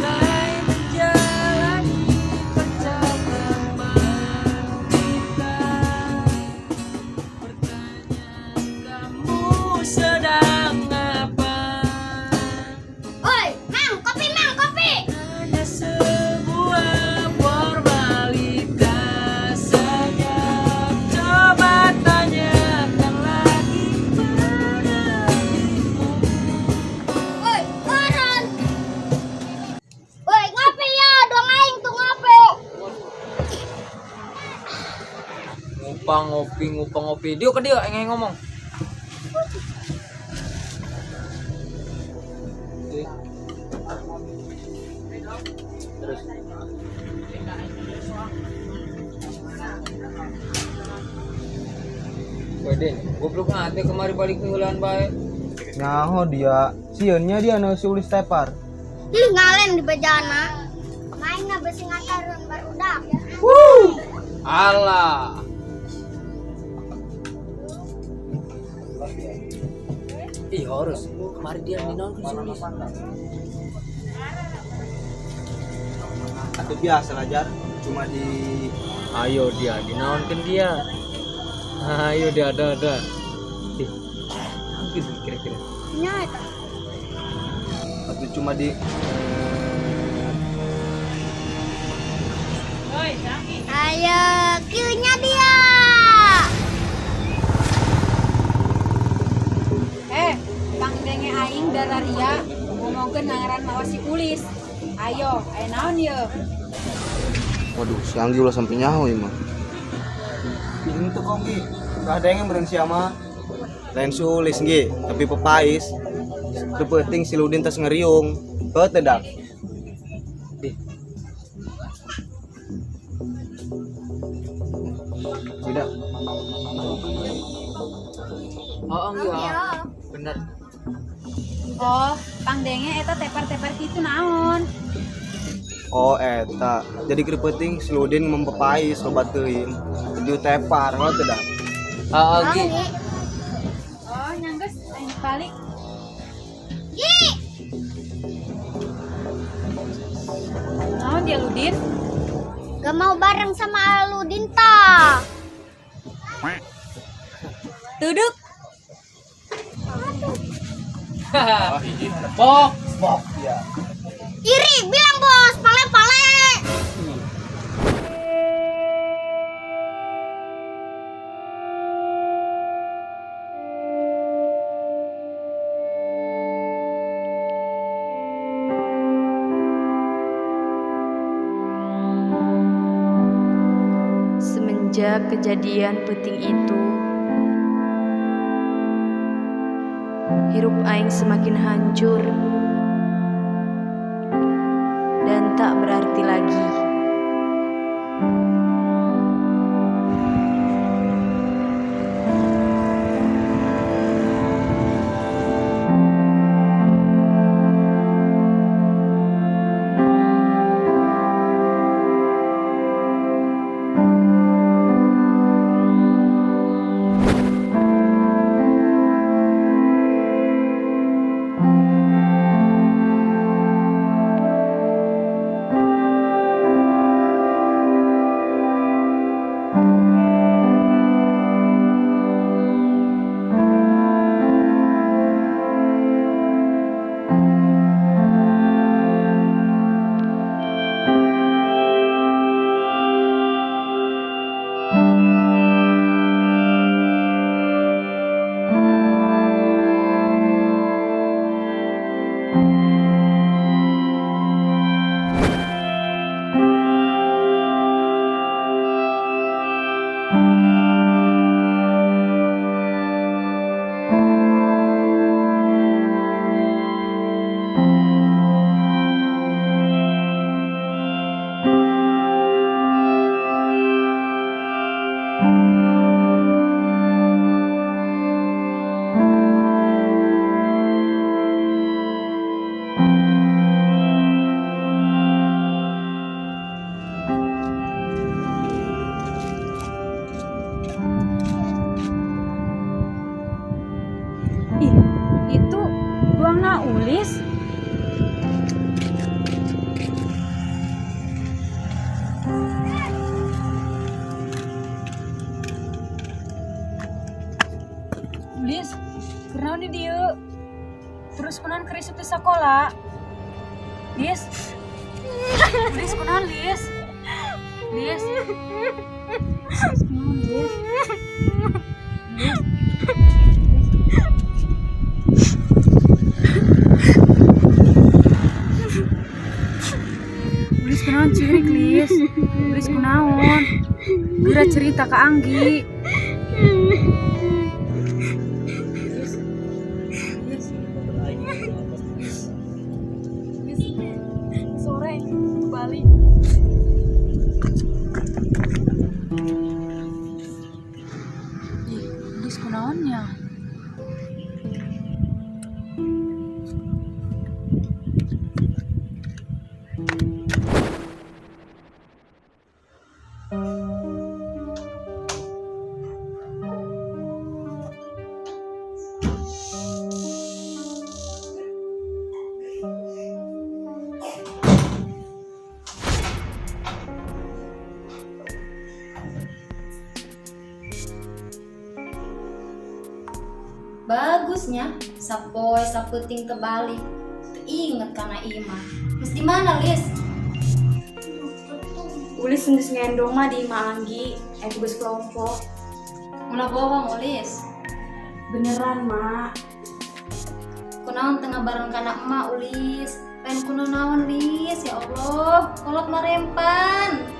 Mulai menjalani percakapan kita. Bertanya, kamu sedang apa? Oi, Mang, kopi, Mang, kopi. Hanya sebuah formalitas saja. Coba tanyakan lagi pada dirimu. Oi, turun. Oi, ngopi ya, dong aing tuh ngopi. Ngupang ngopi, ngupang ngopi. Dia ke dia yang ngomong. Terus. Wede, goblok ate kemari balik heulaan bae. Nyaho dia, sieunnya dia nu si Ulis tepar. Ih, ngalen di bejana. Main na besi ngantarun barudak. Alah. Ih, harus. Kemarin dia dinaon si Ulis. Atau biasa lah jar, cuma di Ayo dia, dinaonkeun dia. Ayo dia ada. Ih, gitu kira-kira. Nya eta. Atau cuma di Ayo, kieunya dia. Eh, pangdenge aing dararia ngomongkeun ngaran mawa si Ulis. Ayo, aya naon ye? Waduh, si Anggi ulah sampai nyaho ieu mah. Ini tuh kok Gi, ada yang beren siapa? Lain si Ulis Gi, tapi pepais. Teu penting si Ludin tas ngeriung. Heuh teu dak. Dih, Tidak. oh enggak. Bener. Oh, pangdenge eta tepar-tepar kitu naon? Oh eta, jadi keur penting si Ludin mempepais loba teuing. Jadi tepar, heuh teu dak. Ah, Gi. Oh, nya geus aing balik. Gi, Naon dia Ludin? Gak mau bareng sama Aludin ta. Duduk. Pok. Bok ya. Iri, bilang bos, pale-pale. Semenjak kejadian peuting itu, hirup aing semakin hancur dan tak berarti lagi. Ruangna Ulis. Ulis, kunaon di dieu? Terus kunaon keur isuk teu sakola? Lis. Lis kunaon, Lis? Lis. Lis kunaon, Lis? Lis. Lis kunaon ceurik, Lis? Lis kunaon? Geura cerita ke Anggi. Lis. Lis. Lis. Lis. Sore balik. Ih, Lis kunaonnya? Bagusnya, sapoe sapeuting teu balik. Teu inget kana imah. Geus di mana, Lis? Ulis geus ngendong mah di imah Anggi, tugas kelompok. Ulah bohong, Ulis. Beneran, Mak. Kunaon teu ngabareng kana emak, Ulis? Lain kunaon, Lis? Ya Allah, kolot marempan.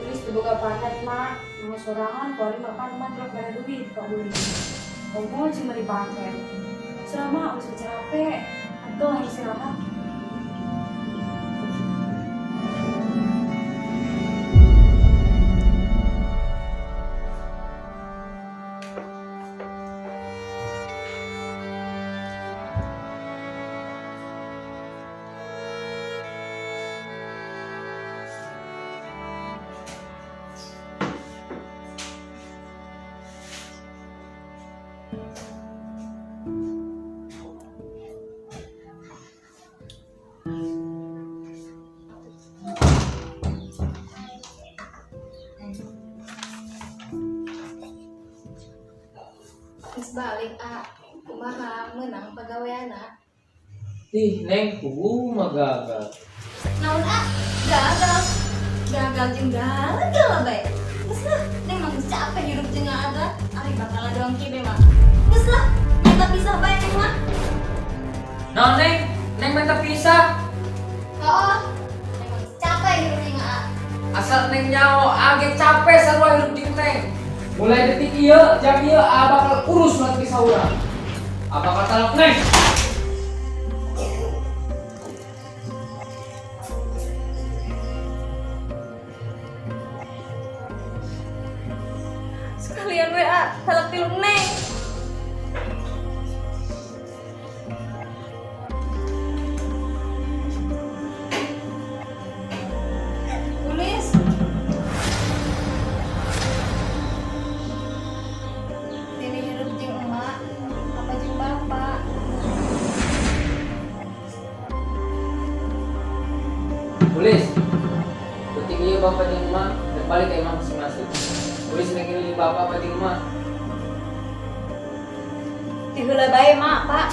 Ulis teu boga paket, Mak. Nama sorangan kuari mapan mah drop bare duit ka Ulis. Komo cuma meuli paket. Selama Ulis capek, atau istirahat. Geus balik, ah. Kumaha meunang pagaweanna? Ih, Neng, kubu mah gagal. Naon, ah? Gagal. Gagal jeung gagal bae. Geus lah, Neng mah geus capek hidup jeung ada. Ari bakal doang kieu mah. Geus lah, minta pisah bae Neng mah. Nah, Neng, Neng minta pisah. Oh, Neng mah geus capek hidup jeung A. Asal Neng nyaho, age capek sarua hidup jeung Neng. Mulai detik ieu, jam ieu, A bakal urus surat pisah urang. A bakal talak Neng. Sekalian WA, talak tilu Neng. Ulis. Ini hidup jeung emak, apa jeung bapak? Ulis, penting ieu bapak jeung emak dan balik ke imah masing-masing. Ulis neng ini jeung bapak apa jeung emak? Ti heula bae, Mak, Pak.